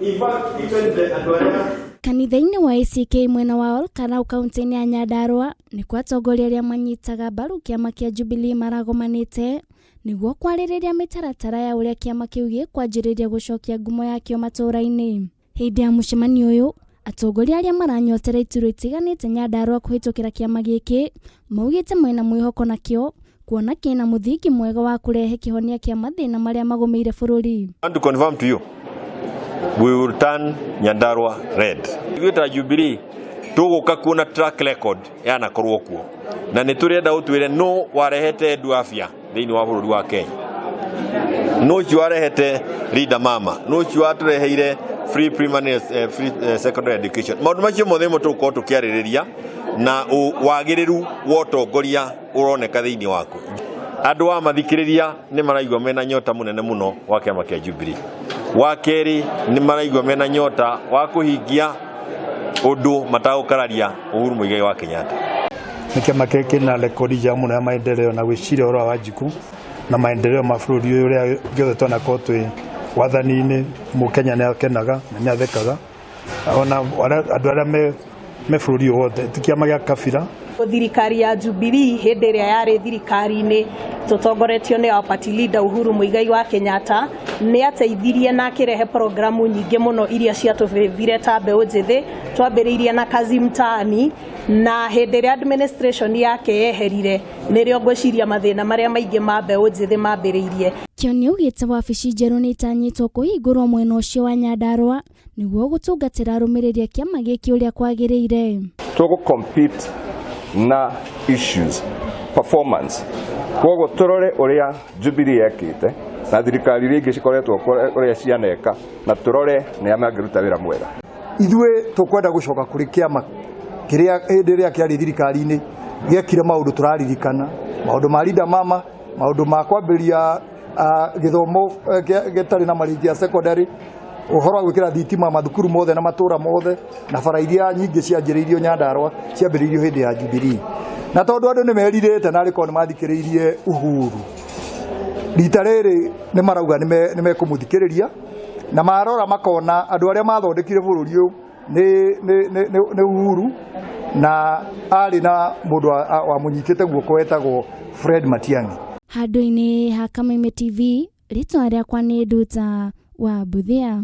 In fact, even the andũ arĩa Kanitha-inĩ wa ACK mwena wa Olkalau kaunti-inĩ ya Nyandarua nĩkuo atongoria arĩa manyitaga mbaru kĩama kĩa Jubilee maragomanĩte nĩguo kwarĩrĩria mĩtaratara ya ũrĩa kĩama kĩu gĩkwanjĩrĩria gũcokia ngumo yakĩo matũũra-inĩ. Hĩndĩ ya mũcemanio ũyũ, atongoria arĩa maranyotera iturwa itiganĩte Nyandarua kũhĩtũkĩra kĩama gĩkĩ maugĩte mena mwĩhoko nakĩo kuona kĩna mũthingi mwega wa kũrehe kĩhonia kĩa mathĩna marĩa magũmĩire bũrũri. I want to confirm to you, we will turn Nyandarua red. Ithuĩ ta Jubilee tũgũka kuona track record yanakorwo kuo na nĩ tũrenda ũtwĩre no warehete Edu Afya thĩinĩ wa bũrũri wa Kenya, no ũcio warehete Linda Mama, no ũcio watũreheire free primary, free secondary education. Maũndũ macio mothe nĩmo tũgũkorwo tũkĩarĩrĩria na wagĩrĩru wa ũtongoria ũroneka thĩinĩ waku. Andũ a mathikĩrĩria nĩ maraigua mena nyota mũnene mũno wa kĩama kĩa Jubilee. Wa kerĩ, nĩ maraigua mena nyota wa kũhingia ũndũ matagũkararia Uhuru Muigai wa Kenyatta. Nĩ kĩama kĩrĩa kĩna rekodi njega mũno ya maendeleo na gwĩciria ũhoro wa Wanjikũ na maendeleo ma bũrũri ũyũ. Ũrĩa gĩothe twanakorwo twĩ wathani-inĩ, mũkenya nĩ akenaga na nĩ athekaga, ona andũ arĩa me bũrũri ũyũ wothe, ti kĩama gĩa kabira. Thirikari ya Jubilee hĩndĩ ĩrĩa yarĩ thirikari-inĩ tũtongoretio nĩ our party leader Uhuru Muigai wa Kenyatta nĩ ateithirie na akĩrehe programu nyingĩ mũno iria ciatũbĩbire ta mbeũ njĩthĩ. Twambĩrĩirie na Kazi Mtaani, na hĩndĩ ĩrĩa administration yake yeherire nĩrĩo ngwĩciria mathĩna marĩa maingĩ ma mbeũ njĩthĩ mambĩrĩirie. Kĩoni augĩte wabici njerũ nĩ itanyĩtwo kũhingũrwo mwena ũcio wa Nyandarua nĩguo gũtungatĩra arũmĩrĩri a kĩama gĩkĩ ũrĩa kwagĩrĩire. Tũgũ compete na issues performance, koguo tũrore ũrĩa Jubilee yekĩte na thirikari iria ingĩ cikoretwo ũrĩa cianeka, na tũrore nĩa mangĩruta wĩra mwega. Ithuĩ tũkwenda gũcoka kũrĩ kĩama kĩrĩa hĩndĩ ĩrĩa kĩarĩ thirikari-inĩ gĩekire maũndũ tũraririkana, maũndũ ma Linda Mama, maũndũ ma kwambĩrĩria gĩthomo gĩtarĩ na marĩhi gĩa secondary, ũhoro wa gwĩkĩra thitima mathukuru mothe na matũra mothe, na bara iria nyingĩ cianjĩrĩirio Nyandarua ciambĩrĩirio hĩndĩ ya Jubilee. Na tondũ andũ nĩ merirĩte na arĩkorwo nĩ mathikĩrĩirie Uhuru rita rĩrĩ, nĩ marauga nĩ mekũmũthikĩrĩria na marora makona andũ arĩa mathondekire bũrũri ũyũ nĩ Uhuru na arĩ na mũndũ wamũnyitĩte guoko wetagwo Fred Matiang'i. Handũ-inĩ ha Kameme TV, rĩtwa rĩakwa nĩ Nduta wa Buthia.